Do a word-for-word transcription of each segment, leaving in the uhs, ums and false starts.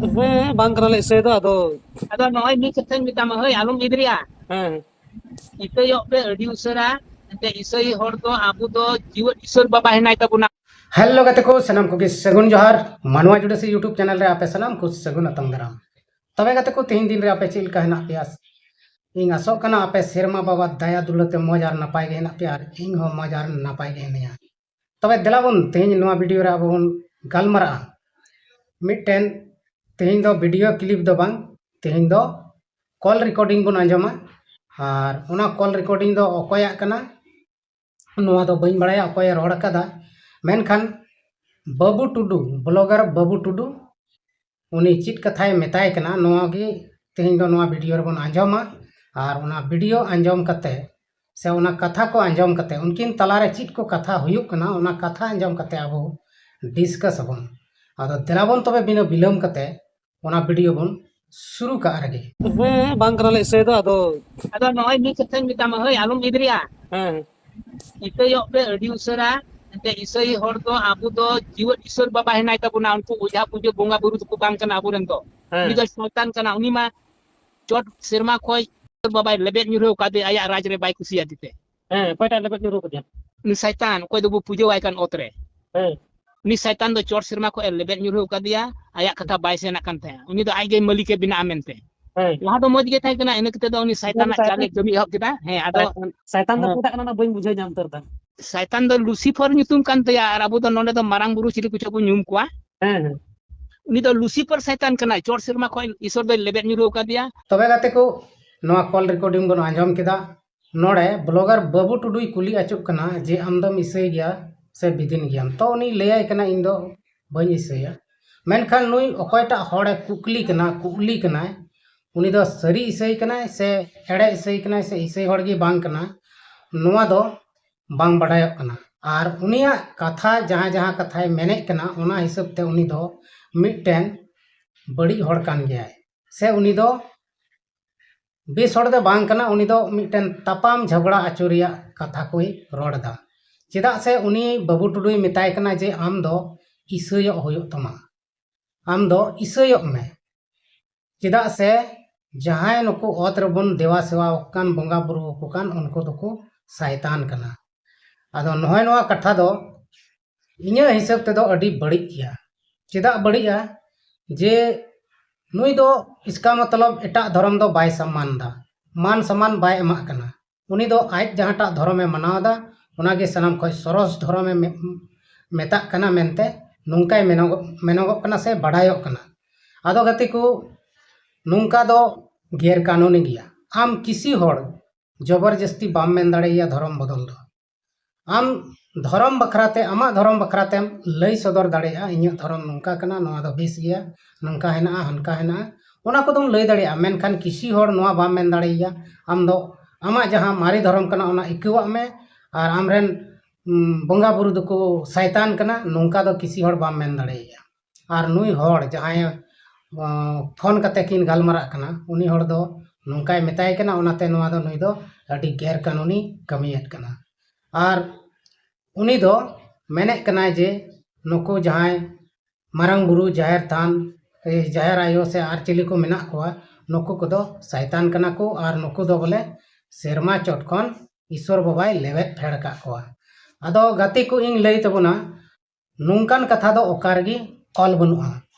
ᱦᱮᱸ, ᱵᱟᱝ ᱠᱟᱱᱟᱞᱮ ᱤᱥᱟᱹᱭ ᱫᱚ, ᱟᱫᱚ ᱟᱫᱚ ᱱᱚᱜᱼᱚᱭ ᱢᱤᱫ ᱠᱟᱛᱷᱟᱧ ᱢᱮᱛᱟᱢᱟ, ᱦᱳᱭ, ᱟᱞᱚᱢ ᱤᱫᱨᱤᱜᱼᱟ᱾ ᱦᱮᱸ᱾ ᱤᱥᱟᱹᱭᱚᱜ ᱯᱮ ᱟᱹᱰᱤ ᱩᱥᱟᱹᱨᱟ᱾ ᱮᱱᱛᱮ ᱤᱥᱟᱹᱭ ᱦᱚᱲ ᱫᱚ ᱟᱵᱚ ᱫᱚ ᱡᱤᱣᱮᱫ ᱤᱥᱚᱨ ᱵᱟᱵᱟ ᱦᱮᱱᱟᱭ ᱛᱟᱵᱚᱱᱟ᱾ ᱦᱮᱞᱳ ᱜᱟᱛᱮ ᱠᱚ, ᱥᱟᱱᱟᱢ ᱠᱚᱜᱮ ᱥᱟᱹᱜᱩᱱ ᱡᱚᱦᱟᱨ᱾ ᱢᱟᱱᱣᱟ ᱡᱩᱰᱟᱹᱥᱤ YouTube ᱪᱮᱱᱮᱞ ᱨᱮ ᱟᱯᱮ ᱥᱟᱱᱟᱢ ᱠᱚ ᱥᱟᱹᱜᱩᱱ ᱟᱛᱟᱝ ᱫᱟᱨᱟᱢ᱾ ᱛᱚᱵᱮ ᱜᱟᱛᱮ ᱠᱚ, ᱛᱮᱦᱮᱧ ᱫᱤᱱ ᱨᱮ ᱟᱯᱮ ᱪᱮᱫ ᱞᱮᱠᱟ ᱦᱮᱱᱟᱜ ᱯᱮᱭᱟ? ᱤᱧ ᱟᱥᱚᱜ ᱠᱟᱱᱟ ᱟᱯᱮ ᱥᱮᱨᱢᱟ ᱵᱟᱵᱟ ᱫᱟᱭᱟ ᱫᱩᱞᱟᱹᱲ ᱛᱮ ᱢᱚᱡᱽ ᱟᱨ ᱱᱟᱯᱟᱭ ᱜᱮ ᱦᱮᱱᱟᱜ ᱯᱮᱭᱟ ᱟᱨ ᱤᱧ ᱦᱚᱸ ᱢᱚᱡᱽ ᱟᱨ ᱱᱟᱯᱟᱭ ᱜᱮ ᱦᱮᱱᱟᱹᱧᱟ᱾ ᱛᱚᱵᱮ ᱫᱮᱞᱟ ᱵᱚᱱ ᱛᱮᱦᱮᱧ ᱱᱚᱣᱟ ᱵᱷᱤᱰᱤᱭᱳ ᱨᱮ ᱟᱵᱚ ᱵᱚᱱ ᱜᱟᱞᱢᱟᱨᱟᱜᱼᱟ ᱢᱤᱫᱴᱮᱱ, ᱛᱮᱦᱮᱧ ᱫᱚ ᱵᱷᱤᱰᱤᱭᱳ ᱠᱞᱤᱯ ᱫᱚ ᱵᱟᱝ, ᱛᱮᱦᱮᱧ ᱫᱚ ᱠᱚᱞ ᱨᱮᱠᱚᱨᱰᱤᱝ ᱵᱚᱱ ᱟᱸᱡᱚᱢᱟ᱾ ᱟᱨ ᱚᱱᱟ ᱠᱚᱞ ᱨᱮᱠᱚᱨᱰᱤᱝ ᱫᱚ ᱚᱠᱚᱭᱟᱜ ᱠᱟᱱᱟ, ᱱᱚᱣᱟ ᱫᱚ ᱵᱟᱹᱧ ᱵᱟᱲᱟᱭᱟ ᱚᱠᱚᱭᱮ ᱨᱚᱲ ᱟᱠᱟᱫᱟ, ᱢᱮᱱᱠᱷᱟᱱ ᱵᱟᱹᱵᱩ ᱴᱩᱰᱩ, ᱵᱞᱚᱜᱟᱨ ᱵᱟᱹᱵᱩ ᱴᱩᱰᱩ, ᱩᱱᱤ ᱪᱮᱫ ᱠᱟᱛᱷᱟᱭ ᱢᱮᱛᱟᱭ ᱠᱟᱱᱟ, ᱱᱚᱣᱟ ᱜᱮ ᱛᱮᱦᱮᱧ ᱫᱚ ᱱᱚᱣᱟ ᱵᱷᱤᱰᱤᱭᱳ ᱨᱮᱵᱚᱱ ᱟᱸᱡᱚᱢᱟ᱾ ᱟᱨ ᱚᱱᱟ ᱵᱷᱤᱰᱤᱭᱳ ᱟᱸᱡᱚᱢ ᱠᱟᱛᱮ ᱥᱮ ᱚᱱᱟ ᱠᱟᱛᱷᱟ ᱠᱚ ᱟᱸᱡᱚᱢ ᱠᱟᱛᱮ, ᱩᱱᱠᱤᱱ ᱛᱟᱞᱟᱨᱮ ᱪᱮᱫ ᱠᱚ ᱠᱟᱛᱷᱟ ᱦᱩᱭᱩᱜ ᱠᱟᱱᱟ, ᱚᱱᱟ ᱠᱟᱛᱷᱟ ᱟᱸᱡᱚᱢ ᱠᱟᱛᱮ ᱟᱵᱚ ᱰᱤᱥᱠᱟᱥ ᱟᱵᱚᱱ᱾ ᱟᱫᱚ ᱫᱮᱞᱟ ᱵᱚᱱ ᱛᱚᱵᱮ ᱵᱤᱱᱟᱹ ᱵᱤᱞᱚᱢ ᱠᱟᱛᱮ ᱚᱱᱟ ᱵᱷᱤᱰᱤᱭᱳ ᱵᱚᱱ ᱥᱩᱨᱩ ᱠᱟᱜ ᱨᱮᱜᱮ᱾ ᱦᱮᱸ, ᱵᱟᱝ ᱠᱟᱱᱟᱞᱮ ᱤᱥᱟᱹᱭ ᱫᱚ, ᱟᱫᱚ ᱟᱫᱚ ᱱᱚᱜᱼᱚᱭ ᱢᱤᱫ ᱠᱟᱛᱷᱟᱧ ᱢᱮᱛᱟᱢᱟ, ᱦᱳᱭ, ᱟᱞᱚᱢ ᱤᱫᱨᱤᱜᱼᱟ᱾ ᱦᱮᱸ᱾ ᱤᱥᱟᱹᱭᱚᱜ ᱯᱮ ᱟᱹᱰᱤ ᱩᱥᱟᱹᱨᱟ᱾ ᱮᱱᱛᱮ ᱤᱥᱟᱹᱭ ᱦᱚᱲ ᱫᱚ ᱟᱵᱚ ᱫᱚ ᱡᱤᱣᱮᱫ ᱤᱥᱚᱨ ᱵᱟᱵᱟ ᱦᱮᱱᱟᱭ ᱛᱟᱵᱚᱱᱟ, ᱩᱱᱠᱩ ᱚᱡᱷᱟ ᱯᱩᱡᱟᱹ ᱵᱚᱸᱜᱟ ᱵᱩᱨᱩ ᱫᱚᱠᱚ ᱵᱟᱝ ᱠᱟᱱᱟ ᱟᱵᱚᱨᱮᱱ ᱫᱚ᱾ ᱦᱮᱸ᱾ ᱩᱱᱤ ᱫᱚ ᱥᱚᱭᱛᱟᱱ ᱠᱟᱱᱟ, ᱩᱱᱤ ᱢᱟ ᱪᱚᱴ ᱥᱮᱨᱢᱟ ᱠᱷᱚᱡ ᱵᱟᱵᱟᱭ ᱞᱮᱵᱮᱫ ᱧᱩᱨᱦᱟᱹ ᱟᱠᱟᱫᱮ, ᱟᱭᱟᱜ ᱨᱟᱡᱽ ᱨᱮ ᱵᱟᱭ ᱠᱩᱥᱤᱭᱟᱫᱮ ᱛᱮ᱾ ᱦᱮᱸ, ᱚᱠᱚᱭᱴᱟᱜ ᱞᱮᱵᱮᱫ ᱧᱩᱨᱦᱟᱹ ᱠᱟᱫᱮᱭᱟ? ᱩᱱᱤ ᱥᱟᱭᱛᱟᱱ, ᱚᱠᱚᱭ ᱫᱚᱵᱚ ᱯᱩᱡᱟᱹᱣᱟᱭ ᱠᱟᱱ ᱚᱛ ᱨᱮ᱾ ᱦᱮᱸ᱾ ᱩᱱᱤ ᱥᱟᱭᱛᱟᱱ ᱫᱚ ᱪᱚᱴ ᱥᱮᱨᱢᱟ ᱠᱷᱚᱡ ᱮ ᱞᱮᱵᱮᱫ ᱧᱩᱨᱦᱟᱹ ᱟᱠᱟᱫᱮᱭᱟ, ᱟᱭᱟᱜ ᱠᱟᱛᱷᱟ ᱵᱟᱭ ᱥᱮᱱᱟᱜ ᱠᱟᱱ ᱛᱟᱭᱟ᱾ ᱩᱱᱤ ᱫᱚ ᱟᱡ ᱜᱮ ᱢᱟᱹᱞᱤᱠᱮ ᱵᱮᱱᱟᱜᱼᱟ ᱢᱮᱱᱛᱮ᱾ ᱦᱮᱸ᱾ ᱞᱟᱦᱟ ᱫᱚ ᱢᱚᱡᱽ ᱜᱮ ᱛᱟᱦᱮᱸ ᱠᱟᱱᱟ, ᱤᱱᱟᱹ ᱠᱟᱛᱮ ᱫᱚ ᱩᱱᱤ ᱥᱟᱭᱛᱟᱱᱟᱜ ᱥᱟᱭᱛᱟᱱ, ᱪᱟᱞᱮ ᱠᱟᱹᱢᱤ ᱮᱦᱚᱵ ᱠᱮᱫᱟ᱾ ᱦᱮᱸ, ᱟᱫᱚ ᱥᱟᱭᱛᱟᱱ, ᱥᱟᱭᱛᱟᱱ ᱫᱚ ᱦᱮᱸ᱾ ᱚᱠᱚᱭᱴᱟᱜ ᱠᱟᱱᱟ ᱚᱱᱟ ᱵᱟᱹᱧ ᱵᱩᱡᱷᱟᱹᱣ ᱧᱟᱢ ᱩᱛᱟᱹᱨ ᱫᱟ᱾ ᱥᱟᱭᱛᱟᱱ ᱫᱚ ᱞᱩᱥᱤᱯᱷᱚᱨ ᱧᱩᱛᱩᱢ ᱠᱟᱱ ᱛᱟᱭᱟ, ᱟᱨ ᱟᱵᱚ ᱫᱚ ᱱᱚᱰᱮ ᱫᱚ ᱢᱟᱨᱟᱝ ᱵᱩᱨᱩ ᱪᱤᱞᱤ ᱠᱚᱪᱚ ᱵᱚᱱ ᱧᱩᱢ ᱠᱚᱣᱟ᱾ ᱦᱮᱸ, ᱦᱮᱸ᱾ ᱩᱱᱤ ᱫᱚ ᱞᱩᱥᱤᱯᱷᱚᱨ ᱥᱟᱭᱛᱟᱱ ᱠᱟᱱᱟᱭ, ᱪᱚᱴ ᱥᱮᱨᱢᱟ ᱠᱷᱚᱱ ᱤᱥᱚᱨ ᱫᱚᱭ ᱞᱮᱵᱮᱫ ᱧᱩᱨᱦᱩ ᱟᱠᱟᱫᱮᱭᱟ᱾ ᱛᱚᱵᱮ ᱜᱟᱛᱮ ᱠᱚ, ᱱᱚᱣᱟ ᱠᱚᱞ ᱨᱮᱠᱚᱨᱰᱤᱝ ᱵᱚᱱ ᱟᱸᱡᱚᱢ ᱠᱮᱫᱟ᱾ ᱱᱚᱰᱮ ᱵᱞᱚᱜᱟᱨ ᱵᱟᱹᱵᱩ ᱴᱩᱰᱩᱭ ᱠᱩᱞᱤ ᱟᱹᱪᱩᱜ ᱠᱟᱱᱟ ᱡᱮ, "ᱟᱢ ᱫᱚᱢ ᱤᱥᱟᱹᱭ ᱜᱮᱭᱟ ᱥᱮ ᱵᱤᱫᱤᱱ ᱜᱮᱭᱟᱢ?" ᱛᱚ ᱩᱱᱤ ᱞᱟᱹᱭᱟᱭ ᱠᱟᱱᱟ, "ᱤᱧ ᱫᱚ ᱵᱟᱹᱧ ᱤᱥᱟᱹᱭᱟ᱾" ᱢᱮᱱᱠᱷᱟᱱ ᱱᱩᱭ ᱚᱠᱚᱭᱴᱟᱜ ᱦᱚᱲᱮ ᱠᱩᱠᱞᱤ ᱠᱟᱱᱟ, ᱠᱩᱠᱞᱤ ᱠᱟᱱᱟᱭ, ᱩᱱᱤ ᱫᱚ ᱥᱟᱹᱨᱤ ᱤᱥᱟᱹᱭ ᱠᱟᱱᱟᱭ ᱥᱮ ᱮᱲᱮ ᱤᱥᱟᱹᱭ ᱠᱟᱱᱟᱭ ᱥᱮ ᱤᱥᱟᱹᱭ ᱦᱚᱲ ᱜᱮ ᱵᱟᱝ ᱠᱟᱱᱟ, ᱱᱚᱣᱟ ᱫᱚ ᱵᱟᱝ ᱵᱟᱰᱟᱭᱚᱜ ᱠᱟᱱᱟ᱾ ᱟᱨ ᱩᱱᱤᱭᱟᱜ ᱠᱟᱛᱷᱟ, ᱡᱟᱦᱟᱸ ᱡᱟᱦᱟᱸ ᱠᱟᱛᱷᱟᱭ ᱢᱮᱱᱮᱫ ᱠᱟᱱᱟ, ᱚᱱᱟ ᱦᱤᱥᱟᱹᱵ ᱛᱮ ᱩᱱᱤ ᱫᱚ ᱢᱤᱫᱴᱮᱱ ᱵᱟᱹᱲᱤᱡ ᱦᱚᱲ ᱠᱟᱱ ᱜᱮᱭᱟᱭ, ᱥᱮ ᱩᱱᱤ ᱫᱚ ᱵᱮᱥ ᱦᱚᱲ ᱫᱚ ᱵᱟᱝ ᱠᱟᱱᱟ, ᱩᱱᱤ ᱫᱚ ᱢᱤᱫᱴᱮᱱ ᱛᱟᱯᱟᱢ ᱡᱷᱚᱜᱽᱲᱟ ᱟᱹᱪᱩ ᱨᱮᱭᱟᱜ ᱠᱟᱛᱷᱟ ᱠᱚᱭ ᱨᱚᱲ ᱮᱫᱟ᱾ ᱪᱮᱫᱟᱜ ᱥᱮ ᱩᱱᱤ ᱵᱟᱹᱵᱩ ᱴᱩᱰᱩᱭ ᱢᱮᱛᱟᱭ ᱠᱟᱱᱟ ᱡᱮ, "ᱟᱢ ᱫᱚ ᱤᱥᱟᱹᱭᱚᱜ ᱦᱩᱭᱩᱜ ᱛᱟᱢᱟ, ᱟᱢ ᱫᱚ ᱤᱥᱟᱹᱭᱚᱜ ᱢᱮ᱾ ᱪᱮᱫᱟᱜ ᱥᱮ ᱡᱟᱦᱟᱸᱭ ᱱᱩᱠᱩ ᱚᱛ ᱨᱮᱵᱚᱱ ᱫᱮᱣᱟ ᱥᱮᱣᱟ ᱟᱠᱚ ᱠᱟᱱ, ᱵᱚᱸᱜᱟ ᱵᱩᱨᱩ ᱟᱠᱚ ᱠᱟᱱ, ᱩᱱᱠᱩ ᱫᱚᱠᱚ ᱥᱟᱭᱛᱟᱱ ᱠᱟᱱᱟ᱾ ᱟᱫᱚ ᱱᱚᱜᱼᱚᱭ ᱱᱚᱣᱟ ᱠᱟᱛᱷᱟ ᱫᱚ ᱤᱧᱟᱹᱜ ᱦᱤᱥᱟᱹᱵ ᱛᱮᱫᱚ ᱟᱹᱰᱤ ᱵᱟᱹᱲᱤᱡ ᱜᱮᱭᱟ᱾ ᱪᱮᱫᱟᱜ ᱵᱟᱹᱲᱤᱡᱼᱟ? ᱡᱮ ᱱᱩᱭ ᱫᱚ ᱤᱥᱠᱟ ᱢᱚᱛᱞᱚᱵ ᱮᱴᱟᱜ ᱫᱷᱚᱨᱚᱢ ᱫᱚ ᱵᱟᱭ ᱥᱚᱢᱢᱟᱱ ᱮᱫᱟ, ᱢᱟᱱ ᱥᱚᱢᱢᱟᱱ ᱵᱟᱭ ᱮᱢᱟᱜ ᱠᱟᱱᱟ᱾ ᱩᱱᱤ ᱫᱚ ᱟᱡ ᱡᱟᱦᱟᱸᱴᱟᱜ ᱫᱷᱚᱨᱚᱢᱮ ᱢᱟᱱᱟᱣ ᱮᱫᱟ, ᱚᱱᱟᱜᱮ ᱥᱟᱱᱟᱢ ᱠᱷᱚᱱ ᱥᱚᱨᱚᱥ ᱫᱷᱚᱨᱚᱢᱮ ᱢᱮ-, ᱢᱮᱛᱟᱜ ᱠᱟᱱᱟ ᱢᱮᱱᱛᱮ ᱱᱚᱝᱠᱟᱭ ᱢᱮᱱᱚᱜᱚᱜ, ᱢᱮᱱᱚᱜᱚᱜ ᱠᱟᱱᱟ ᱥᱮ ᱵᱟᱰᱟᱭᱚᱜ ᱠᱟᱱᱟ᱾ ᱟᱫᱚ ᱜᱟᱛᱮ ᱠᱚ, ᱱᱚᱝᱠᱟ ᱫᱚ ᱜᱮᱨ ᱠᱟᱹᱱᱩᱱᱤ ᱜᱮᱭᱟ᱾ ᱟᱢ ᱠᱤᱥᱤ ᱦᱚᱲ ᱡᱚᱵᱚᱨ ᱡᱟᱹᱥᱛᱤ ᱵᱟᱢ ᱢᱮᱱ ᱫᱟᱲᱮᱭᱟᱭᱟ ᱫᱷᱚᱨᱚᱢ ᱵᱚᱫᱚᱞ ᱫᱚ᱾ ᱟᱢ ᱫᱷᱚᱨᱚᱢ ᱵᱟᱠᱷᱨᱟ ᱛᱮ, ᱟᱢᱟᱜ ᱫᱷᱚᱨᱚᱢ ᱵᱟᱠᱷᱨᱟ ᱛᱮᱢ ᱞᱟᱹᱭ ᱥᱚᱫᱚᱨ ᱫᱟᱲᱮᱭᱟᱜᱼᱟ, ᱤᱧᱟᱹᱜ ᱫᱷᱚᱨᱚᱢ ᱱᱚᱝᱠᱟ ᱠᱟᱱᱟ, ᱱᱚᱣᱟ ᱫᱚ ᱵᱮᱥ ᱜᱮᱭᱟ, ᱱᱚᱝᱠᱟ ᱦᱮᱱᱟᱜᱼᱟ, ᱦᱟᱱᱠᱟ ᱦᱮᱱᱟᱜᱼᱟ, ᱚᱱᱟ ᱠᱚᱫᱚᱢ ᱞᱟᱹᱭ ᱫᱟᱲᱮᱭᱟᱜᱼᱟ᱾ ᱢᱮᱱᱠᱷᱟᱱ ᱠᱤᱥᱤ ᱦᱚᱲ ᱱᱚᱣᱟ ᱵᱟᱢ ᱢᱮᱱ ᱫᱟᱲᱮᱭᱟᱭᱟ᱾ ᱟᱢ ᱫᱚ ᱟᱢᱟᱜ ᱡᱟᱦᱟᱸ ᱢᱟᱨᱮ ᱫᱷᱚᱨᱚᱢ ᱠᱟᱱᱟ, ᱚᱱᱟ ᱤᱠᱟᱹᱣᱟᱜ ᱢᱮ, ᱟᱨ ᱟᱢᱨᱮᱱ, ᱩᱢ, ᱵᱚᱸᱜᱟ ᱵᱩᱨᱩ ᱫᱚᱠᱚ ᱥᱟᱭᱛᱟᱱ ᱠᱟᱱᱟ, ᱱᱚᱝᱠᱟ ᱫᱚ ᱠᱤᱥᱤ ᱦᱚᱲ ᱵᱟᱢ ᱢᱮᱱ ᱫᱟᱲᱮᱭᱟᱭᱟ᱾ ᱟᱨ ᱱᱩᱭ ᱦᱚᱲ ᱡᱟᱦᱟᱸᱭ, ᱟᱸ, ᱯᱷᱳᱱ ᱠᱟᱛᱮ ᱠᱤᱱ ᱜᱟᱞᱢᱟᱨᱟᱜ ᱠᱟᱱᱟ, ᱩᱱᱤ ᱦᱚᱲ ᱫᱚ ᱱᱚᱝᱠᱟᱭ ᱢᱮᱛᱟᱭ ᱠᱟᱱᱟ, ᱚᱱᱟᱛᱮ ᱱᱚᱣᱟ ᱫᱚ ᱱᱩᱭ ᱫᱚ ᱟᱹᱰᱤ ᱜᱮᱨ ᱠᱟᱹᱱᱩᱱᱤ ᱠᱟᱹᱢᱤᱭᱮᱫ ᱠᱟᱱᱟ᱾ ᱟᱨ ᱩᱱᱤ ᱫᱚ ᱢᱮᱱᱮᱫ ᱠᱟᱱᱟᱭ ᱡᱮ ᱱᱩᱠᱩ ᱡᱟᱦᱟᱸᱭ ᱢᱟᱨᱟᱝ ᱵᱩᱨᱩ, ᱡᱟᱦᱮᱨ ᱛᱷᱟᱱ, ᱮ, ᱡᱟᱦᱮᱨ ᱟᱭᱳ ᱥᱮ ᱟᱨ ᱪᱤᱞᱤ ᱠᱚ ᱢᱮᱱᱟᱜ ᱠᱚᱣᱟ, ᱱᱩᱠᱩ ᱠᱚᱫᱚ ᱥᱟᱭᱛᱟᱱ ᱠᱟᱱᱟ ᱠᱚ ᱟᱨ ᱱᱩᱠᱩ ᱫᱚ ᱵᱚᱞᱮ ᱥᱮᱨᱢᱟ ᱪᱚᱴ ᱠᱷᱚᱱ ᱤᱥᱚᱨ ᱵᱟᱵᱟᱭ ᱞᱮᱵᱮᱫ ᱯᱷᱮᱰ ᱟᱠᱟᱫ ᱠᱚᱣᱟ᱾ ᱟᱫᱚ ᱜᱟᱛᱮ ᱠᱚ, ᱤᱧ ᱞᱟᱹᱭ ᱛᱟᱵᱚᱱᱟ, ᱱᱚᱝᱠᱟᱱ ᱠᱟᱛᱷᱟ ᱫᱚ ᱚᱠᱟ ᱨᱮᱜᱮ ᱚᱞ ᱵᱟᱹᱱᱩᱜᱼᱟ᱾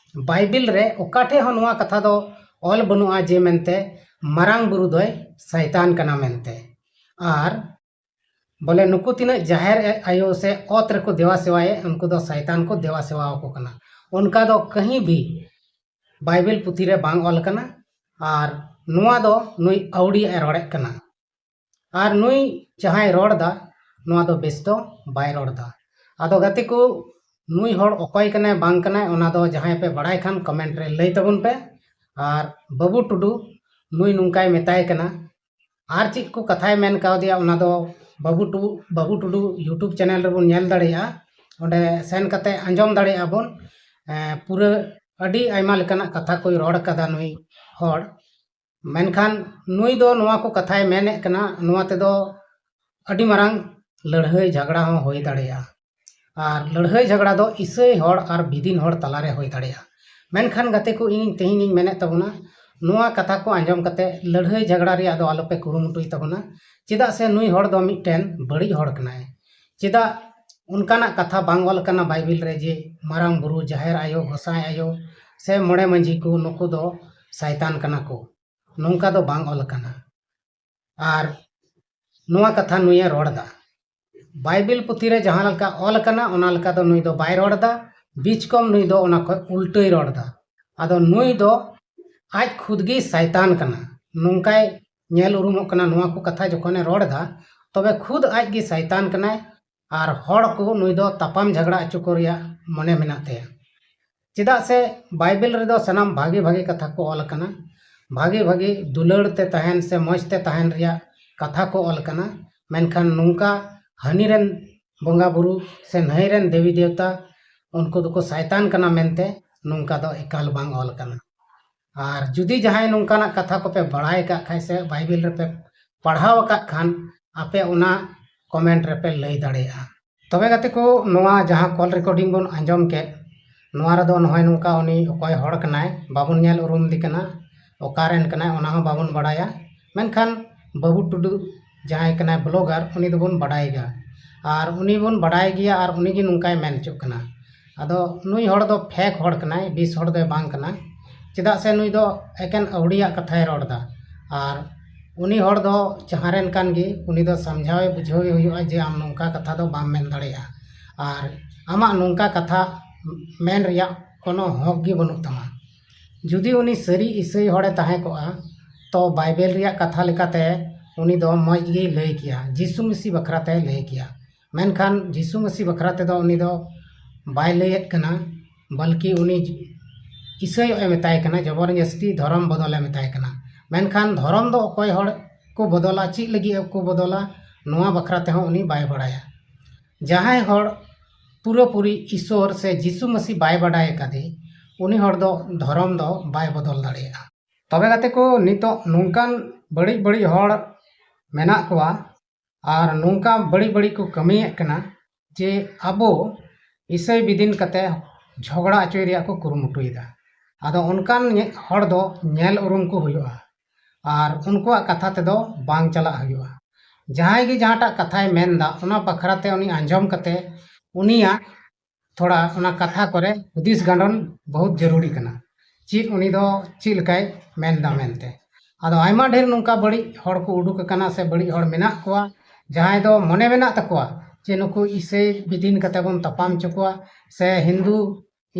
ᱵᱟᱭᱵᱮᱞ ᱨᱮ ᱚᱠᱟ ᱴᱷᱮᱡ ᱦᱚᱸ ᱱᱚᱣᱟ ᱠᱟᱛᱷᱟ ᱫᱚ ᱚᱞ ᱵᱟᱹᱱᱩᱜᱼᱟ ᱡᱮ ᱢᱮᱱᱛᱮ ᱢᱟᱨᱟᱝ ᱵᱩᱨᱩ ᱫᱚᱭ ᱥᱟᱭᱛᱟᱱ ᱠᱟᱱᱟ ᱢᱮᱱᱛᱮ᱾ ᱟᱨ ᱵᱚᱞᱮ ᱱᱩᱠᱩ ᱛᱤᱱᱟᱹᱜ ᱡᱟᱦᱮᱨ ᱟᱭᱳ ᱥᱮ ᱚᱛ ᱨᱮᱠᱚ ᱫᱮᱣᱟ ᱥᱮᱣᱟᱭᱮᱫ, ᱩᱱᱠᱩ ᱫᱚ ᱥᱟᱭᱛᱟᱱ ᱠᱚ ᱫᱮᱣᱟ ᱥᱮᱣᱟ ᱟᱠᱚ ᱠᱟᱱᱟ, ᱚᱱᱠᱟ ᱫᱚ ᱠᱟᱹᱦᱤ ᱵᱷᱤ ᱵᱟᱭᱵᱮᱞ ᱯᱩᱛᱷᱤ ᱨᱮ ᱵᱟᱝ ᱚᱞ ᱟᱠᱟᱱᱟ᱾ ᱟᱨ ᱱᱚᱣᱟ ᱫᱚ ᱱᱩᱭ ᱟᱹᱣᱲᱤᱭᱟᱜ ᱮ ᱨᱚᱲᱮᱫ ᱠᱟᱱᱟ᱾ ᱟᱨ ᱱᱩᱭ ᱡᱟᱦᱟᱸᱭ ᱨᱚᱲ ᱮᱫᱟ, ᱱᱚᱣᱟ ᱫᱚ ᱵᱮᱥ ᱫᱚ ᱵᱟᱭ ᱨᱚᱲ ᱮᱫᱟ᱾ ᱟᱫᱚ ᱜᱟᱛᱮ ᱠᱚ, ᱱᱩᱭ ᱦᱚᱲ ᱚᱠᱚᱭ ᱠᱟᱱᱟᱭ ᱵᱟᱝ ᱠᱟᱱᱟᱭ, ᱚᱱᱟ ᱫᱚ ᱡᱟᱦᱟᱸᱭ ᱯᱮ ᱵᱟᱲᱟᱭ ᱠᱷᱟᱱ comment ᱨᱮ ᱞᱟᱹᱭ ᱛᱟᱵᱚᱱ ᱯᱮ᱾ ᱟᱨ ᱵᱟᱹᱵᱩ ᱴᱩᱰᱩ ᱱᱩᱭ ᱱᱚᱝᱠᱟᱭ ᱢᱮᱛᱟᱭ ᱠᱟᱱᱟ, ᱟᱨ ᱪᱮᱫ ᱠᱚ ᱠᱟᱛᱷᱟᱭ ᱢᱮᱱ ᱠᱟᱣᱫᱮᱭᱟ, ᱚᱱᱟ ᱫᱚ ᱵᱟᱹᱵᱩ ᱴᱩ-, ᱵᱟᱹᱵᱩ ᱴᱩᱰᱩ YouTube channel ᱨᱮᱵᱚᱱ ᱧᱮᱞ ᱫᱟᱲᱮᱭᱟᱜᱼᱟ, ᱚᱸᱰᱮ ᱥᱮᱱ ᱠᱟᱛᱮ ᱟᱸᱡᱚᱢ ᱫᱟᱲᱮᱭᱟᱜᱼᱟ ᱵᱚᱱ᱾ ᱮᱸ, ᱯᱩᱨᱟᱹ ᱟᱹᱰᱤ ᱟᱭᱢᱟ ᱞᱮᱠᱟᱱᱟᱜ ᱠᱟᱛᱷᱟ ᱠᱚᱭ ᱨᱚᱲ ᱠᱟᱫᱟ ᱱᱩᱭ ᱦᱚᱲ᱾ ᱢᱮᱱᱠᱷᱟᱱ ᱱᱩᱭ ᱫᱚ ᱱᱚᱣᱟ ᱠᱚ ᱠᱟᱛᱷᱟᱭ ᱢᱮᱱᱮᱫ ᱠᱟᱱᱟ, ᱱᱚᱣᱟ ᱛᱮᱫᱚ ᱟᱹᱰᱤ ᱢᱟᱨᱟᱝ ᱞᱟᱹᱲᱦᱟᱹᱭ ᱡᱷᱟᱜᱽᱲᱟ ᱦᱚᱸ ᱦᱩᱭ ᱫᱟᱲᱮᱭᱟᱜᱼᱟ᱾ ᱟᱨ ᱞᱟᱹᱲᱦᱟᱹᱭ ᱡᱷᱟᱜᱽᱲᱟ ᱫᱚ ᱤᱥᱟᱹᱭ ᱦᱚᱲ ᱟᱨ ᱵᱤᱫᱤᱱ ᱦᱚᱲ ᱛᱟᱞᱟᱨᱮ ᱦᱩᱭ ᱫᱟᱲᱮᱭᱟᱜᱼᱟ᱾ ᱢᱮᱱᱠᱷᱟᱱ ᱜᱟᱛᱮ ᱠᱚ, ᱤᱧ ᱛᱮᱦᱮᱧ ᱤᱧ ᱢᱮᱱᱮᱫ ᱛᱟᱵᱚᱱᱟ, ᱱᱚᱣᱟ ᱠᱟᱛᱷᱟ ᱠᱚ ᱟᱸᱡᱚᱢ ᱠᱟᱛᱮ ᱞᱟᱹᱲᱦᱟᱹᱭ ᱡᱷᱟᱜᱽᱲᱟ ᱨᱮᱭᱟᱜ ᱫᱚ ᱟᱞᱚᱯᱮ ᱠᱩᱨᱩᱢᱩᱴᱩᱭ ᱛᱟᱵᱚᱱᱟ᱾ ᱪᱮᱫᱟᱜ ᱥᱮ ᱱᱩᱭ ᱦᱚᱲ ᱫᱚ ᱢᱤᱫᱴᱮᱱ ᱵᱟᱹᱲᱤᱡ ᱦᱚᱲ ᱠᱟᱱᱟᱭ᱾ ᱪᱮᱫᱟᱜ ᱚᱱᱠᱟᱱᱟᱜ ᱠᱟᱛᱷᱟ ᱵᱟᱝ ᱚᱞ ᱟᱠᱟᱱᱟ ᱵᱟᱭᱵᱮᱞ ᱨᱮ ᱡᱮ ᱢᱟᱨᱟᱝ ᱵᱩᱨᱩ, ᱡᱟᱦᱮᱨ ᱟᱭᱳ, ᱜᱚᱸᱥᱟᱭ ᱟᱭᱳ ᱥᱮ ᱢᱚᱬᱮ ᱢᱟᱹᱡᱷᱤ ᱠᱚ, ᱱᱩᱠᱩ ᱫᱚ ᱥᱟᱭᱛᱟᱱ ᱠᱟᱱᱟ ᱠᱚ? ᱱᱚᱝᱠᱟ ᱫᱚ ᱵᱟᱝ ᱚᱞ ᱟᱠᱟᱱᱟ᱾ ᱟᱨ ᱱᱚᱣᱟ ᱠᱟᱛᱷᱟ ᱱᱩᱭᱮ ᱨᱚᱲ ᱮᱫᱟ᱾ ᱵᱟᱭᱵᱮᱞ ᱯᱩᱛᱷᱤ ᱨᱮ ᱡᱟᱦᱟᱸ ᱞᱮᱠᱟ ᱚᱞ ᱟᱠᱟᱱᱟ, ᱚᱱᱟ ᱞᱮᱠᱟ ᱫᱚ ᱱᱩᱭ ᱫᱚ ᱵᱟᱭ ᱨᱚᱲ ᱮᱫᱟ᱾ ᱵᱤᱪᱠᱚᱢ ᱱᱩᱭ ᱫᱚ ᱚᱱᱟ ᱠᱷᱚᱱ ᱩᱞᱴᱟᱹᱭ ᱨᱚᱲ ᱮᱫᱟ᱾ ᱟᱫᱚ ᱱᱩᱭ ᱫᱚ ᱟᱡ ᱠᱷᱩᱫ ᱜᱮ ᱥᱟᱭᱛᱟᱱ ᱠᱟᱱᱟ, ᱱᱚᱝᱠᱟᱭ ᱧᱮᱞ ᱩᱨᱩᱢᱚᱜ ᱠᱟᱱᱟ᱾ ᱱᱚᱣᱟ ᱠᱚ ᱠᱟᱛᱷᱟ ᱡᱚᱠᱷᱚᱱᱮ ᱨᱚᱲ ᱮᱫᱟ, ᱛᱚᱵᱮ ᱠᱷᱩᱫ ᱟᱡ ᱜᱮ ᱥᱟᱭᱛᱟᱱ ᱠᱟᱱᱟᱭ᱾ ᱟᱨ ᱦᱚᱲ ᱠᱚ ᱱᱩᱭ ᱫᱚ ᱛᱟᱯᱟᱢ ᱡᱷᱟᱜᱽᱲᱟ ᱦᱚᱪᱚ ᱠᱚ ᱨᱮᱭᱟᱜ ᱢᱚᱱᱮ ᱢᱮᱱᱟᱜ ᱛᱟᱭᱟ᱾ ᱪᱮᱫᱟᱜ ᱥᱮ ᱵᱟᱭᱵᱮᱞ ᱨᱮᱫᱚ ᱥᱟᱱᱟᱢ ᱵᱷᱟᱜᱮ ᱵᱷᱟᱜᱮ ᱠᱟᱛᱷᱟ ᱠᱚ ᱚᱞ ᱟᱠᱟᱱᱟ᱾ ᱵᱷᱟᱜᱮ ᱵᱷᱟᱜᱮ ᱫᱩᱞᱟᱹᱲ ᱛᱮ ᱛᱟᱦᱮᱱ ᱥᱮ ᱢᱚᱡᱽ ᱛᱮ ᱛᱟᱦᱮᱱ ᱨᱮᱭᱟᱜ ᱠᱟᱛᱷᱟ ᱠᱚ ᱚᱞ ᱟᱠᱟᱱᱟ᱾ ᱢᱮᱱᱠᱷᱟᱱ ᱱᱚᱝᱠᱟ ᱦᱟᱹᱱᱤ ᱨᱮᱱ ᱵᱚᱸᱜᱟ ᱵᱩᱨᱩ ᱥᱮ ᱱᱟᱹᱭ ᱨᱮᱱ ᱫᱮᱵᱤ ᱫᱮᱣᱛᱟ, ᱩᱱᱠᱩ ᱫᱚᱠᱚ ᱥᱟᱭᱛᱟᱱ ᱠᱟᱱᱟ ᱢᱮᱱᱛᱮ ᱱᱚᱝᱠᱟ ᱫᱚ ᱮᱠᱟᱞ ᱵᱟᱝ ᱚᱞ ᱟᱠᱟᱱᱟ᱾ ᱟᱨ ᱡᱩᱫᱤ ᱡᱟᱦᱟᱸᱭ ᱱᱚᱝᱠᱟᱱᱟᱜ ᱠᱟᱛᱷᱟ ᱠᱚᱯᱮ ᱵᱟᱲᱟᱭ ᱟᱠᱟᱫ ᱠᱷᱟᱡ ᱥᱮ ᱵᱟᱭᱵᱮᱞ ᱨᱮᱯᱮ ᱯᱟᱲᱦᱟᱣ ᱟᱠᱟᱫ ᱠᱷᱟᱱ, ᱟᱯᱮ ᱚᱱᱟ ᱠᱚᱢᱮᱱᱴ ᱨᱮᱯᱮ ᱞᱟᱹᱭ ᱫᱟᱲᱮᱭᱟᱜᱼᱟ᱾ ᱛᱚᱵᱮ ᱜᱟᱛᱮ ᱠᱚ, ᱱᱚᱣᱟ ᱡᱟᱦᱟᱸ ᱠᱚᱞ ᱨᱮᱠᱚᱨᱰᱤᱝ ᱵᱚᱱ ᱟᱸᱡᱚᱢ ᱠᱮᱫ, ᱱᱚᱣᱟ ᱨᱮᱫᱚ ᱱᱚᱜᱼᱚᱭ ᱱᱚᱝᱠᱟ ᱩᱱᱤ ᱚᱠᱚᱭ ᱦᱚᱲ ᱠᱟᱱᱟᱭ, ᱵᱟᱵᱚᱱ ᱧᱮᱞ ᱩᱨᱩᱢ ᱫᱮ ᱠᱟᱱᱟ, ᱚᱠᱟᱨᱮᱱ ᱠᱟᱱᱟᱭ ᱚᱱᱟ ᱦᱚᱸ ᱵᱟᱵᱚᱱ ᱵᱟᱲᱟᱭᱟ᱾ ᱢᱮᱱᱠᱷᱟᱱ ᱵᱟᱹᱵᱩ ᱴᱩᱰᱩ ᱡᱟᱦᱟᱸᱭ ᱠᱟᱱᱟᱭ ᱵᱞᱚᱜᱟᱨ, ᱩᱱᱤ ᱫᱚᱵᱚᱱ ᱵᱟᱰᱟᱭ ᱜᱮᱭᱟ, ᱟᱨ ᱩᱱᱤ ᱵᱚᱱ ᱵᱟᱰᱟᱭ ᱜᱮᱭᱟ, ᱟᱨ ᱩᱱᱤ ᱜᱮ ᱱᱚᱝᱠᱟᱭ ᱢᱮᱱ ᱦᱚᱪᱚᱜ ᱠᱟᱱᱟ᱾ ᱟᱫᱚ ᱱᱩᱭ ᱦᱚᱲ ᱫᱚ ᱯᱷᱮᱠ ᱦᱚᱲ ᱠᱟᱱᱟᱭ, ᱵᱤᱥ ᱦᱚᱲ ᱫᱚᱭ ᱵᱟᱝ ᱠᱟᱱᱟ᱾ ᱪᱮᱫᱟᱜ ᱥᱮ ᱱᱩᱭ ᱫᱚ ᱮᱠᱮᱱ ᱟᱹᱣᱲᱤᱭᱟᱜ ᱠᱟᱛᱷᱟᱭ ᱨᱚᱲ ᱮᱫᱟ᱾ ᱟᱨ ᱩᱱᱤ ᱦᱚᱲ ᱫᱚ ᱡᱟᱦᱟᱸ ᱨᱮᱱ ᱠᱟᱱ ᱜᱮ, ᱩᱱᱤ ᱫᱚ ᱥᱟᱢᱡᱷᱟᱣᱮ ᱵᱩᱡᱷᱟᱹᱣᱮ ᱦᱩᱭᱩᱜᱼᱟ ᱡᱮ ᱟᱢ ᱱᱚᱝᱠᱟ ᱠᱟᱛᱷᱟ ᱫᱚ ᱵᱟᱢ ᱢᱮᱱ ᱫᱟᱲᱮᱭᱟᱜᱼᱟ᱾ ᱟᱨ ᱟᱢᱟᱜ ᱱᱚᱝᱠᱟ ᱠᱟᱛᱷᱟ ᱢᱮᱱ ᱨᱮᱭᱟᱜ ᱠᱳᱱᱳ ᱦᱚᱠ ᱜᱮ ᱵᱟᱹᱱᱩᱜ ᱛᱟᱢᱟ᱾ ᱡᱩᱫᱤ ᱩᱱᱤ ᱥᱟᱹᱨᱤ ᱤᱥᱟᱹᱭ ᱦᱚᱲᱮ ᱛᱟᱦᱮᱸ ᱠᱚᱜᱼᱟ, ᱛᱚ ᱵᱟᱭᱵᱮᱞ ᱨᱮᱭᱟᱜ ᱠᱟᱛᱷᱟ ᱞᱮᱠᱟᱛᱮ ᱩᱱᱤ ᱫᱚ ᱢᱚᱡᱽ ᱜᱮᱭ ᱞᱟᱹᱭ ᱠᱮᱭᱟ, ᱡᱤᱥᱩ ᱢᱤᱥᱤ ᱵᱟᱠᱷᱨᱟ ᱛᱮᱭ ᱞᱟᱹᱭ ᱠᱮᱭᱟ᱾ ᱢᱮᱱᱠᱷᱟᱱ ᱡᱤᱥᱩ ᱢᱤᱥᱤ ᱵᱟᱠᱷᱨᱟ ᱛᱮᱫᱚ ᱩᱱᱤ ᱫᱚ ᱵᱟᱭ ᱞᱟᱹᱭᱮᱫ ᱠᱟᱱᱟ, ᱵᱚᱞᱠᱤ ᱩᱱᱤ ᱤᱥᱟᱹᱭᱚᱜ ᱮ ᱢᱮᱛᱟᱭ ᱠᱟᱱᱟ, ᱡᱚᱵᱚᱨ ᱡᱟᱹᱥᱛᱤ ᱫᱷᱚᱨᱚᱢ ᱵᱚᱫᱚᱞᱮ ᱢᱮᱛᱟᱭ ᱠᱟᱱᱟ᱾ ᱢᱮᱱᱠᱷᱟᱱ ᱫᱷᱚᱨᱚᱢ ᱫᱚ ᱚᱠᱚᱭ ᱦᱚᱲ ᱠᱚ ᱵᱚᱫᱚᱞᱟ, ᱪᱮᱫ ᱞᱟᱹᱜᱤᱫ ᱠᱚ ᱵᱚᱫᱚᱞᱟ, ᱱᱚᱣᱟ ᱵᱟᱠᱷᱨᱟ ᱛᱮᱦᱚᱸ ᱩᱱᱤ ᱵᱟᱭ ᱵᱟᱲᱟᱭᱟ᱾ ᱡᱟᱦᱟᱸᱭ ᱦᱚᱲ ᱯᱩᱨᱟᱹᱯᱩᱨᱤ ᱤᱥᱚᱨ ᱥᱮ ᱡᱤᱥᱩ ᱢᱟᱹᱥᱤ ᱵᱟᱭ ᱵᱟᱰᱟᱭ ᱟᱠᱟᱫᱮ, ᱩᱱᱤ ᱦᱚᱲ ᱫᱚ ᱫᱷᱚᱨᱚᱢ ᱫᱚ ᱵᱟᱭ ᱵᱚᱫᱚᱞ ᱫᱟᱲᱮᱭᱟᱜᱼᱟ᱾ ᱛᱚᱵᱮ ᱜᱟᱛᱮ ᱠᱚ, ᱱᱤᱛᱚᱜ ᱱᱚᱝᱠᱟᱱ ᱵᱟᱹᱲᱤᱡ ᱵᱟᱹᱲᱤᱡ ᱦᱚᱲ ᱢᱮᱱᱟᱜ ᱠᱚᱣᱟ ᱟᱨ ᱱᱚᱝᱠᱟ ᱵᱟᱹᱲᱤᱡ ᱵᱟᱹᱲᱤᱡ ᱠᱚ ᱠᱟᱹᱢᱤᱭᱮᱫ ᱠᱟᱱᱟ ᱡᱮ ᱟᱵᱚ ᱤᱥᱟᱹᱭ ᱵᱤᱫᱤᱱ ᱠᱟᱛᱮ ᱡᱷᱚᱜᱽᱲᱟ ᱦᱚᱪᱚᱭ ᱨᱮᱭᱟᱜ ᱠᱚ ᱠᱩᱨᱩᱢᱩᱴᱩᱭᱮᱫᱟ᱾ ᱟᱫᱚ ᱚᱱᱠᱟᱱ ᱧᱮ- ᱦᱚᱲ ᱫᱚ ᱧᱮᱞ ᱩᱨᱩᱢ ᱠᱚ ᱦᱩᱭᱩᱜᱼᱟ, ᱟᱨ ᱩᱱᱠᱩᱣᱟᱜ ᱠᱟᱛᱷᱟ ᱛᱮᱫᱚ ᱵᱟᱝ ᱪᱟᱞᱟᱜ ᱦᱩᱭᱩᱜᱼᱟ᱾ ᱡᱟᱦᱟᱸᱭ ᱜᱮ ᱡᱟᱦᱟᱸᱴᱟᱜ ᱠᱟᱛᱷᱟᱭ ᱢᱮᱱᱫᱟ, ᱚᱱᱟ ᱵᱟᱠᱷᱨᱟ ᱛᱮ ᱩᱱᱤ ᱟᱸᱡᱚᱢ ᱠᱟᱛᱮ ᱩᱱᱤᱭᱟᱜ ᱛᱷᱚᱲᱟ ᱚᱱᱟ ᱠᱟᱛᱷᱟ ᱠᱚᱨᱮ ᱦᱩᱫᱤᱥ ᱜᱟᱸᱰᱚᱱ ᱵᱚᱦᱩᱛ ᱡᱟᱹᱨᱩᱲᱤ ᱠᱟᱱᱟ᱾ ᱪᱮᱫ ᱩᱱᱤ ᱫᱚ ᱪᱮᱫ ᱞᱮᱠᱟᱭ ᱢᱮᱱᱫᱟ ᱢᱮᱱᱛᱮ᱾ ᱟᱫᱚ ᱟᱭᱢᱟ ᱰᱷᱮᱨ ᱱᱚᱝᱠᱟ ᱵᱟᱹᱲᱤᱡ ᱦᱚᱲ ᱠᱚ ᱩᱰᱩᱠ ᱟᱠᱟᱱᱟ ᱥᱮ ᱵᱟᱹᱲᱤᱡ ᱦᱚᱲ ᱢᱮᱱᱟᱜ ᱠᱚᱣᱟ, ᱡᱟᱦᱟᱸᱭ ᱫᱚ ᱢᱚᱱᱮ ᱢᱮᱱᱟᱜ ᱛᱟᱠᱚᱣᱟ ᱡᱮ ᱱᱩᱠᱩ ᱤᱥᱟᱹᱭ ᱵᱤᱫᱤᱱ ᱠᱟᱛᱮ ᱵᱚᱱ ᱛᱟᱯᱟᱢ ᱦᱚᱪᱚ ᱠᱚᱣᱟ ᱥᱮ ᱦᱤᱱᱫᱩ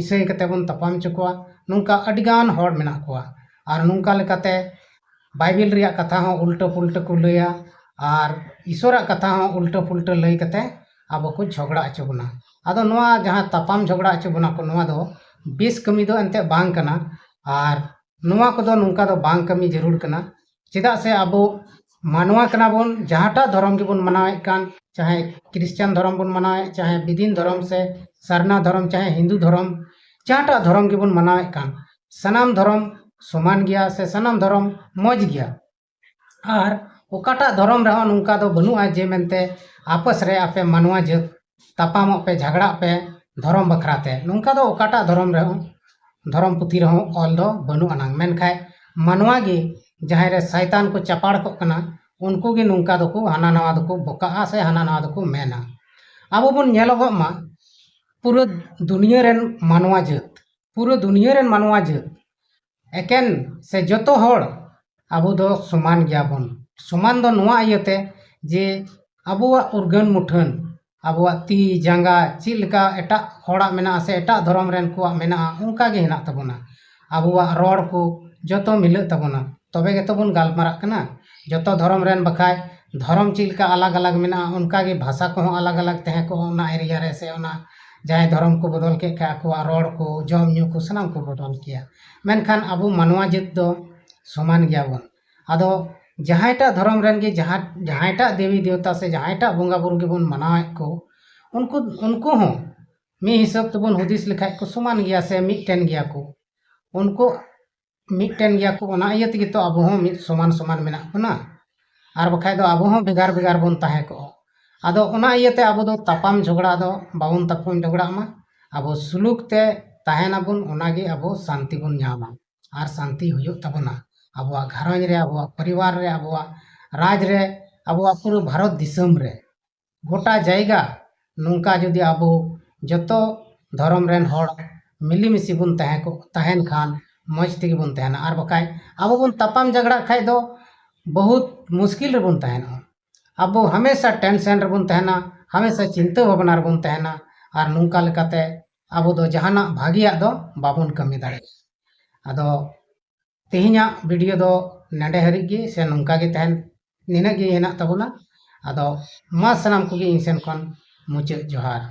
ᱤᱥᱟᱹᱭ ᱠᱟᱛᱮ ᱵᱚᱱ ᱛᱟᱯᱟᱢ ᱦᱚᱪᱚ ᱠᱚᱣᱟ, ᱱᱚᱝᱠᱟ ᱟᱹᱰᱤᱜᱟᱱ ᱦᱚᱲ ᱢᱮᱱᱟᱜ ᱠᱚᱣᱟ᱾ ᱟᱨ ᱱᱚᱝᱠᱟ ᱞᱮᱠᱟᱛᱮ ᱵᱟᱭᱵᱮᱞ ᱨᱮᱭᱟᱜ ᱠᱟᱛᱷᱟ ᱦᱚᱸ ᱩᱞᱴᱟᱹ ᱯᱩᱞᱴᱟᱹ ᱠᱚ ᱞᱟᱹᱭᱟ, ᱟᱨ ᱤᱥᱚᱨᱟᱜ ᱠᱟᱛᱷᱟ ᱦᱚᱸ ᱩᱞᱴᱟᱹ ᱯᱩᱞᱴᱟᱹ ᱞᱟᱹᱭ ᱠᱟᱛᱮ ᱟᱵᱚ ᱠᱚ ᱡᱷᱚᱜᱽᱲᱟ ᱦᱚᱪᱚ ᱵᱚᱱᱟ᱾ ᱟᱫᱚ ᱱᱚᱣᱟ ᱡᱟᱦᱟᱸ ᱛᱟᱯᱟᱢ ᱡᱷᱚᱜᱽᱲᱟ ᱦᱚᱪᱚ ᱵᱚᱱᱟ ᱠᱚ, ᱱᱚᱣᱟ ᱫᱚ ᱵᱮᱥ ᱠᱟᱹᱢᱤ ᱫᱚ ᱮᱱᱛᱮᱫ ᱵᱟᱝ ᱠᱟᱱᱟ᱾ ᱟᱨ ᱱᱚᱣᱟ ᱠᱚᱫᱚ ᱱᱚᱝᱠᱟ ᱫᱚ ᱵᱟᱝ ᱠᱟᱹᱢᱤ ᱡᱟᱹᱨᱩᱲ ᱠᱟᱱᱟ᱾ ᱪᱮᱫᱟᱜ ᱥᱮ ᱟᱵᱚ ᱢᱟᱱᱣᱟ ᱠᱟᱱᱟ ᱵᱚᱱ, ᱡᱟᱦᱟᱸᱴᱟᱜ ᱫᱷᱚᱨᱚᱢ ᱜᱮᱵᱚᱱ ᱢᱟᱱᱟᱣᱮᱫ ᱠᱟᱱ, ᱪᱟᱦᱮ ᱠᱨᱤᱥᱪᱟᱱ ᱫᱷᱚᱨᱚᱢ ᱵᱚᱱ ᱢᱟᱱᱟᱣᱮᱫ, ᱪᱟᱦᱮ ᱵᱤᱫᱤᱱ ᱫᱷᱚᱨᱚᱢ ᱥᱮ ᱥᱟᱨᱱᱟ ᱫᱷᱚᱨᱚᱢ, ᱪᱟᱦᱮ ᱦᱤᱱᱫᱩ ᱫᱷᱚᱨᱚᱢ, ᱡᱟᱦᱟᱸᱴᱟᱜ ᱫᱷᱚᱨᱚᱢ ᱜᱮᱵᱚᱱ ᱢᱟᱱᱟᱣᱮᱫ ᱠᱟᱱ, ᱥᱟᱱᱟᱢ ᱫᱷᱚᱨᱚᱢ ᱥᱚᱢᱟᱱ ᱜᱮᱭᱟ ᱥᱮ ᱥᱟᱱᱟᱢ ᱫᱷᱚᱨᱚᱢ ᱢᱚᱡᱽ ᱜᱮᱭᱟ᱾ ᱟᱨ ᱚᱠᱟᱴᱟᱜ ᱫᱷᱚᱨᱚᱢ ᱨᱮᱦᱚᱸ ᱱᱚᱝᱠᱟ ᱫᱚ ᱵᱟᱹᱱᱩᱜᱼᱟ ᱡᱮ ᱢᱮᱱᱛᱮ ᱟᱯᱚᱥ ᱨᱮ ᱟᱯᱮ ᱢᱟᱱᱣᱟ ᱡᱟᱹᱛ ᱛᱟᱯᱟᱢᱚᱜ ᱯᱮ, ᱡᱷᱟᱜᱽᱲᱟᱜ ᱯᱮ ᱫᱷᱚᱨᱚᱢ ᱵᱟᱠᱷᱨᱟ ᱛᱮ᱾ ᱱᱚᱝᱠᱟ ᱫᱚ ᱚᱠᱟᱴᱟᱜ ᱫᱷᱚᱨᱚᱢ ᱨᱮᱦᱚᱸ, ᱫᱷᱚᱨᱚᱢ ᱯᱩᱛᱷᱤ ᱨᱮᱦᱚᱸ ᱚᱞ ᱫᱚ ᱵᱟᱹᱱᱩᱜ ᱟᱱᱟᱝ᱾ ᱢᱮᱱᱠᱷᱟᱡ ᱢᱟᱱᱣᱟ ᱜᱮ ᱡᱟᱦᱟᱸᱭ ᱨᱮ ᱥᱟᱭᱛᱟᱱ ᱠᱚ ᱪᱟᱯᱟᱲ ᱠᱚᱜ ᱠᱟᱱᱟ, ᱩᱱᱠᱩ ᱜᱮ ᱱᱚᱝᱠᱟ ᱫᱚᱠᱚ ᱦᱟᱱᱟ ᱱᱟᱣᱟ ᱫᱚᱠᱚ ᱵᱚᱠᱟᱜᱼᱟ ᱥᱮ ᱦᱟᱱᱟ ᱱᱟᱣᱟ ᱫᱚᱠᱚ ᱢᱮᱱᱟ᱾ ᱟᱵᱚ ᱵᱚᱱ ᱧᱮᱞᱚᱜᱚᱜ ᱢᱟ, ᱯᱩᱨᱟᱹ ᱫᱩᱱᱤᱭᱟᱹ ᱨᱮᱱ ᱢᱟᱱᱣᱟ ᱡᱟᱹᱛ, ᱯᱩᱨᱟᱹ ᱫᱩᱱᱤᱭᱟᱹ ᱨᱮᱱ ᱢᱟᱱᱣᱟ ᱡᱟᱹᱛ ᱮᱠᱮᱱ ᱥᱮ ᱡᱚᱛᱚ ᱦᱚᱲ ᱟᱵᱚ ᱫᱚ ᱥᱚᱢᱟᱱ ᱜᱮᱭᱟᱵᱚᱱ᱾ ᱥᱚᱢᱟᱱ ᱫᱚ ᱱᱚᱣᱟ ᱤᱭᱟᱹᱛᱮ ᱡᱮ ᱟᱵᱚᱣᱟᱜ ᱩᱨᱜᱟᱹᱱ ᱢᱩᱴᱷᱟᱹᱱ, ᱟᱵᱚᱣᱟᱜ ᱛᱤ ᱡᱟᱸᱜᱟ ᱪᱮᱫ ᱞᱮᱠᱟ ᱮᱴᱟᱜ ᱦᱚᱲᱟᱜ ᱢᱮᱱᱟᱜᱼᱟ ᱥᱮ ᱮᱴᱟᱜ ᱫᱷᱚᱨᱚᱢ ᱨᱮᱱ ᱠᱚᱣᱟᱜ ᱢᱮᱱᱟᱜᱼᱟ, ᱚᱱᱠᱟ ᱜᱮ ᱦᱮᱱᱟᱜ ᱛᱟᱵᱚᱱᱟ᱾ ᱟᱵᱚᱣᱟᱜ ᱨᱚᱲ ᱠᱚ ᱡᱚᱛᱚ ᱢᱤᱞᱟᱹᱜ ᱛᱟᱵᱚᱱᱟ, ᱛᱚᱵᱮ ᱜᱮᱛᱚ ᱵᱚᱱ ᱜᱟᱞᱢᱟᱨᱟᱜ ᱠᱟᱱᱟ᱾ ᱡᱚᱛᱚ ᱫᱷᱚᱨᱚᱢ ᱨᱮᱱ ᱵᱟᱠᱷᱟᱡ ᱫᱷᱚᱨᱚᱢ ᱪᱮᱫ ᱞᱮᱠᱟ ᱟᱞᱟᱜᱽ ᱟᱞᱟᱜᱽ ᱢᱮᱱᱟᱜᱼᱟ, ᱚᱱᱠᱟ ᱜᱮ ᱵᱷᱟᱥᱟ ᱠᱚᱦᱚᱸ ᱟᱞᱟᱜᱽ ᱟᱞᱟᱜᱽ ᱛᱟᱦᱮᱸ ᱠᱚᱜᱼᱟ ᱚᱱᱟ ᱮᱨᱤᱭᱟ ᱨᱮ, ᱥᱮ ᱚᱱᱟ ᱡᱟᱦᱟᱸᱭ ᱫᱷᱚᱨᱚᱢ ᱠᱚ ᱵᱚᱫᱚᱞ ᱠᱮᱫ ᱠᱷᱟᱡ ᱟᱠᱚᱣᱟᱜ ᱨᱚᱲ ᱠᱚ, ᱡᱚᱢ ᱧᱩ ᱠᱚ, ᱥᱟᱱᱟᱢ ᱠᱚ ᱵᱚᱫᱚᱞ ᱠᱮᱭᱟ᱾ ᱢᱮᱱᱠᱷᱟᱱ ᱟᱵᱚ ᱢᱟᱱᱣᱟ ᱡᱟᱹᱛ ᱫᱚ ᱥᱚᱢᱟᱱ ᱜᱮᱭᱟᱵᱚᱱ᱾ ᱟᱫᱚ ᱡᱟᱦᱟᱸᱭᱴᱟᱜ ᱫᱷᱚᱨᱚᱢ ᱨᱮᱱ ᱜᱮ ᱡᱟᱦᱟᱸ, ᱡᱟᱦᱟᱸᱭᱴᱟᱜ ᱫᱮᱵᱤ ᱫᱮᱣᱛᱟ ᱥᱮ ᱡᱟᱦᱟᱸᱭᱴᱟᱜ ᱵᱚᱸᱜᱟ ᱵᱩᱨᱩ ᱜᱮᱵᱚᱱ ᱢᱟᱱᱟᱣᱮᱫ ᱠᱚ, ᱩᱱᱠᱩ, ᱩᱱᱠᱩ ᱦᱚᱸ ᱢᱤᱫ ᱦᱤᱥᱟᱹᱵ ᱛᱮᱵᱚᱱ ᱦᱩᱫᱤᱥ ᱞᱮᱠᱷᱟᱡ ᱠᱚ ᱥᱚᱢᱟᱱ ᱜᱮᱭᱟ ᱥᱮ ᱢᱤᱫᱴᱮᱱ ᱜᱮᱭᱟ ᱠᱚ᱾ ᱩᱱᱠᱩ ᱢᱤᱫᱴᱮᱱ ᱜᱮᱭᱟ ᱠᱚ, ᱚᱱᱟ ᱤᱭᱟᱹ ᱛᱮᱜᱮ ᱛᱚ ᱟᱵᱚ ᱦᱚᱸ ᱢᱤᱫ ᱥᱚᱢᱟᱱ ᱥᱚᱢᱟᱱ ᱢᱮᱱᱟᱜ ᱵᱚᱱᱟ᱾ ᱟᱨ ᱵᱟᱠᱷᱟᱡ ᱫᱚ ᱟᱵᱚ ᱦᱚᱸ ᱵᱷᱮᱜᱟᱨ ᱵᱷᱮᱜᱟᱨ ᱵᱚᱱ ᱛᱟᱦᱮᱸ ᱠᱚᱜᱼᱟ᱾ ᱟᱫᱚ ᱚᱱᱟ ᱤᱭᱟᱹᱛᱮ ᱟᱵᱚ ᱫᱚ ᱛᱟᱯᱟᱢ ᱡᱷᱚᱜᱽᱲᱟ ᱫᱚ ᱵᱟᱵᱚᱱ ᱛᱟᱯᱟᱢ ᱡᱷᱚᱜᱽᱲᱟᱜ ᱢᱟ᱾ ᱟᱵᱚ ᱥᱩᱞᱩᱠ ᱛᱮ ᱛᱟᱦᱮᱱᱟᱵᱚᱱ, ᱚᱱᱟᱜᱮ ᱟᱵᱚ ᱥᱟᱱᱛᱤ ᱵᱚᱱ ᱧᱟᱢᱟ᱾ ᱟᱨ ᱥᱟᱱᱛᱤ ᱦᱩᱭᱩᱜ ᱛᱟᱵᱚᱱᱟ ᱟᱵᱚᱣᱟᱜ ᱜᱷᱟᱨᱚᱸᱡᱽ ᱨᱮ, ᱟᱵᱚᱣᱟᱜ ᱯᱚᱨᱤᱵᱟᱨ ᱨᱮ, ᱟᱵᱚᱣᱟᱜ ᱨᱟᱡᱽ ᱨᱮ, ᱟᱵᱚᱣᱟᱜ ᱯᱩᱨᱟᱹ ᱵᱷᱟᱨᱚᱛ ᱫᱤᱥᱚᱢ ᱨᱮ, ᱜᱚᱴᱟ ᱡᱟᱭᱜᱟ᱾ ᱱᱚᱝᱠᱟ ᱡᱩᱫᱤ ᱟᱵᱚ ᱡᱚᱛᱚ ᱫᱷᱚᱨᱚᱢ ᱨᱮᱱ ᱦᱚᱲ ᱢᱤᱞᱮᱢᱤᱥᱮ ᱵᱚᱱ ᱛᱟᱦᱮᱸ ᱠᱚ, ᱛᱟᱦᱮᱱ ᱠᱷᱟᱱ ᱢᱚᱡᱽ ᱛᱮᱜᱮ ᱵᱚᱱ ᱛᱟᱦᱮᱱᱟ᱾ ᱟᱨ ᱵᱟᱠᱷᱟᱡ ᱟᱵᱚ ᱵᱚᱱ ᱛᱟᱯᱟᱢ ᱡᱷᱟᱜᱽᱲᱟᱜ ᱠᱷᱟᱡ ᱫᱚ ᱵᱚᱦᱩᱛ ᱢᱩᱥᱠᱤᱞ ᱨᱮᱵᱚᱱ ᱛᱟᱦᱮᱱᱟ᱾ ᱟᱵᱚ ᱦᱟᱢᱮᱥᱟ ᱴᱮᱱᱥᱮᱱ ᱨᱮᱵᱚᱱ ᱛᱟᱦᱮᱱᱟ, ᱦᱟᱢᱮᱥᱟ ᱪᱤᱱᱛᱟᱹ ᱵᱷᱟᱵᱽᱱᱟ ᱨᱮᱵᱚᱱ ᱛᱟᱦᱮᱱᱟ᱾ ᱟᱨ ᱱᱚᱝᱠᱟ ᱞᱮᱠᱟᱛᱮ ᱟᱵᱚ ᱫᱚ ᱡᱟᱦᱟᱱᱟᱜ ᱵᱷᱟᱹᱜᱤᱭᱟᱜ ᱫᱚ ᱵᱟᱵᱚᱱ ᱠᱟᱹᱢᱤ ᱫᱟᱲᱮᱭᱟᱜᱼᱟ᱾ ᱟᱫᱚ ᱛᱮᱦᱮᱧᱟᱜ ᱵᱷᱤᱰᱤᱭᱳ ᱫᱚ ᱱᱮᱰᱮ ᱦᱟᱹᱨᱤᱡ ᱜᱮ, ᱥᱮ ᱱᱚᱝᱠᱟ ᱜᱮ ᱛᱟᱦᱮᱱ, ᱱᱤᱱᱟᱹᱜ ᱜᱮ ᱦᱮᱱᱟᱜ ᱛᱟᱵᱚᱱᱟ᱾ ᱟᱫᱚ ᱢᱟ ᱥᱟᱱᱟᱢ ᱠᱚᱜᱮ ᱤᱧ ᱥᱮᱱ ᱠᱷᱚᱱ ᱢᱩᱪᱟᱹᱫ ᱡᱚᱦᱟᱨ᱾